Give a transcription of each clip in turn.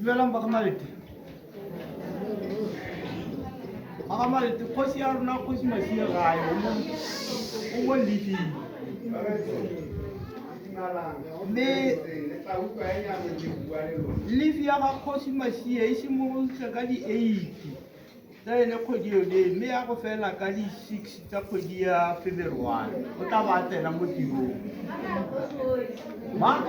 Dumelang ba ga Malete. Ba ga Malete, kgosi ya rona kgosi Masia gae o mo o mo leafing. Mme leaf ya ga kgosi Masia e simolotse ka di-8 tsa ene kgwedi yone mme ya go fela ka di-6 tsa kgwedi ya February o tla ba tsena mo tirong. Ma?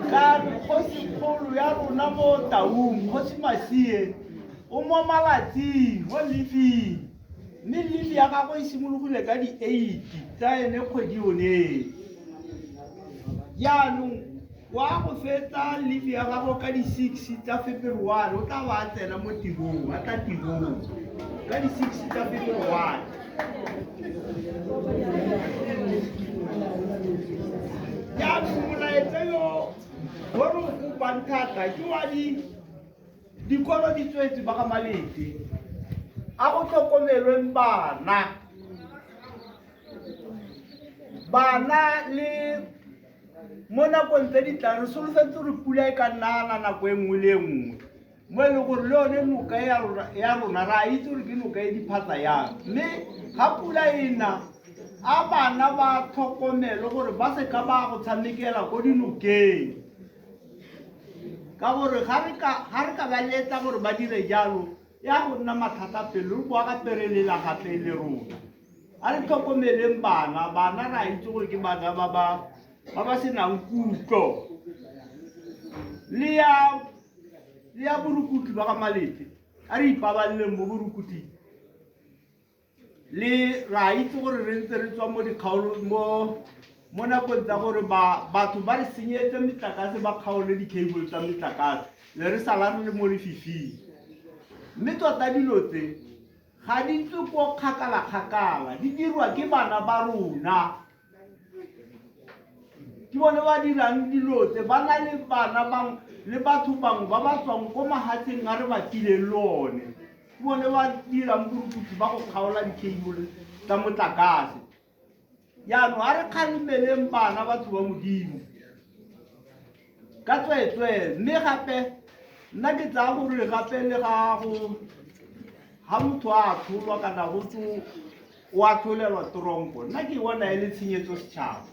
Ka kgosi kgolo ya rona mo Taung, kgosi Masie, o mo malatsing, mo leafing. Mme leave ya gagwe e simologile ka di-8 tsa ene kgwedi yone. Jaanong wa go fetsa leave ya gagwe ka di-6 tsa February o tla ba a tsena mo tirong, a tla tirong ka di-6 tsa February. Jaanong molaetsa yo o re o kopang thata ke wa di dikolo di tswetse ba ga Malete a go tlhokomelweng bana bana le mo nakong tse di tlang re solofetse gore pula e ka nna na nako e nngwe le e nngwe mo e leng gore le yone noka ya rona re a itse gore ke noka e diphatsa yang mme ga pula e na a bana ba tlhokomele gore ba se ka ba go tshamekela ko dinokeng ka gore ga re ka ba letla gore ba dire jalo ya go nna mathata pele re boa gape re lela gape le rona a re tlhokomeleng bana bana re a itse gore ke bana ba ba ba ba senang kutlo le ya le ya borukutlhi ba ga Malete a re ipabaleleng mo borukutlhing le ra itse gore re ntse re tswa mo dikgaolong mo mo nakong tsa gore ba batho ba re senyetse metlakase ba kgaole di-cable tsa metlakase le re sala re le mo lefifing mme tota dilo tse ga di tswe ko kgakala-kgakala di dirwa ke bana ba rona ke bone ba dirang dilo tse ba na le bana bangwe le batho bangwe ba ba tswang ko mahatsheng a re ba tileng le one ke bone ba dirang borukutlhi ba go kgaola di-cable tsa motlakase jaanong a re kgalemeleng bana batho ba modimo ka tsweetswee mme gape nna ke tsaya gore gape le ga go ga motho a atlholwa kana go tse o atlholelwa toronko nna ke bona e le tshenyetso setšhaba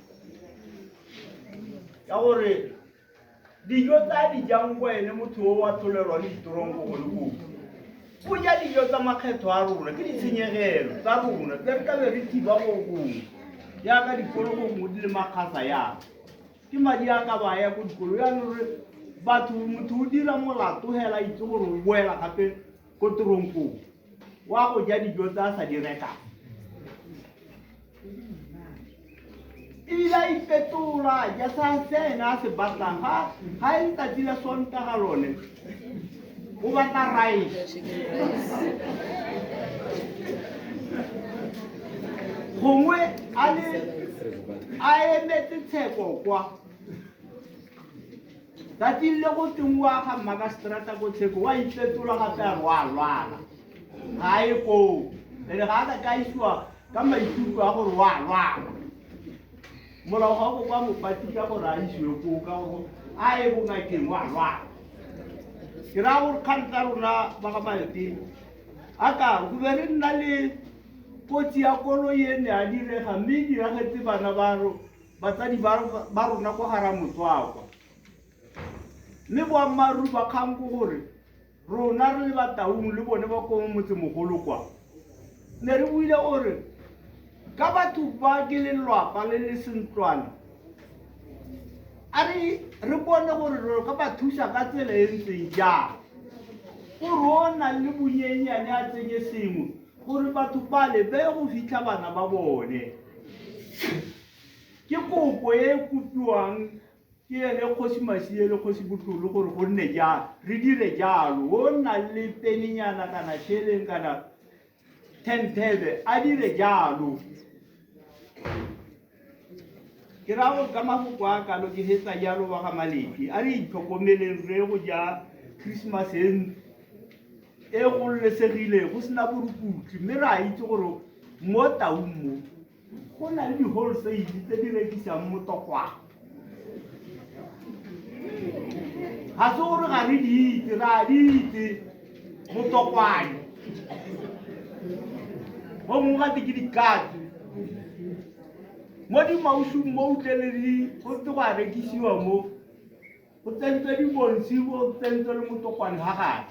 ka gore dijo tsa di jang ko ene motho o atlholelwa le ditoronko go le koo o ja dijo tsa makgetho a rona ke ditshenyegelo tsa rona tse re ka be re thiba go gongwe jaaka dikolo gongwe di le makgasa yana ke madi a ka ba ya ko dikolo jaanong re batho motho o dira molato hela itse gore o boela gape ko toronkong wa go ja dijo tse a sa di rekang ebile a ipetola ja sa se ene a se batlang ga ga e letsatsi la sontaga lone o batla rice gongwe a le a emetse tsheko kwa tsatsing le go teng wa ga mmakaseterata ko tsheko wa ipetola gape a re wa lwala ga a ye koo ene ga a ka ka isiwa ka maikutlo a gore wa lwala molao ga o kwa mopatika gore a isiwe koo ka gore a ye bongakeng wa lwala ke raya gore kgang tsa rona ba ga Maete a ka go be re nna le kotsi ya koloi e ne a direga mme e diragetse bana ba batsadi ba rona kwa ga Ramotswakwa mme boammaaruri ba kgang ke gore rona re le Bataung le bone ba ko motsemogolo kwa ne re buile gore ka batho ba ke lelwapa le le sentlwana a re re bone gore re ka ba thusa ka tsela e ntseng jang gore o nang le bonyenyane a tsenye sengwe gore batho bale be go fitlha bana ba bone ke kopo e e kopiwang ke ene kgosi Masie le kgosi Botlolo gore go nne jalo re dire jalo o nang le penenyana kana sheleng kana tentebe a dire jalo ke raya gore ka mafoko a kalo ke hetsa jalo wa ga Malete a re itlhokomeleng re go ja Christmas e e gololesegileng go sena borukutlhi mme re a itse gore mo Taung mo go na le di-wholesale tse di rekisang motokwane. Ga se gore ga re di itse, re a di itse. Motokwane mo mongwe gate ke dikatse mo dimausung mo utlwele di go ntse go a rekisiwa mo go tsentswe dibonsi go tsentswe le motokwane ga gare.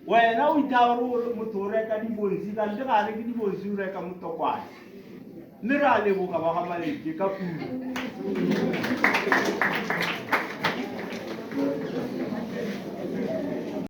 Wena o ithaa gore motho o reka dibonsi kante ga a reke dibonsi, o reka motokwane. Mme re a leboga ba ga Malete ka puo.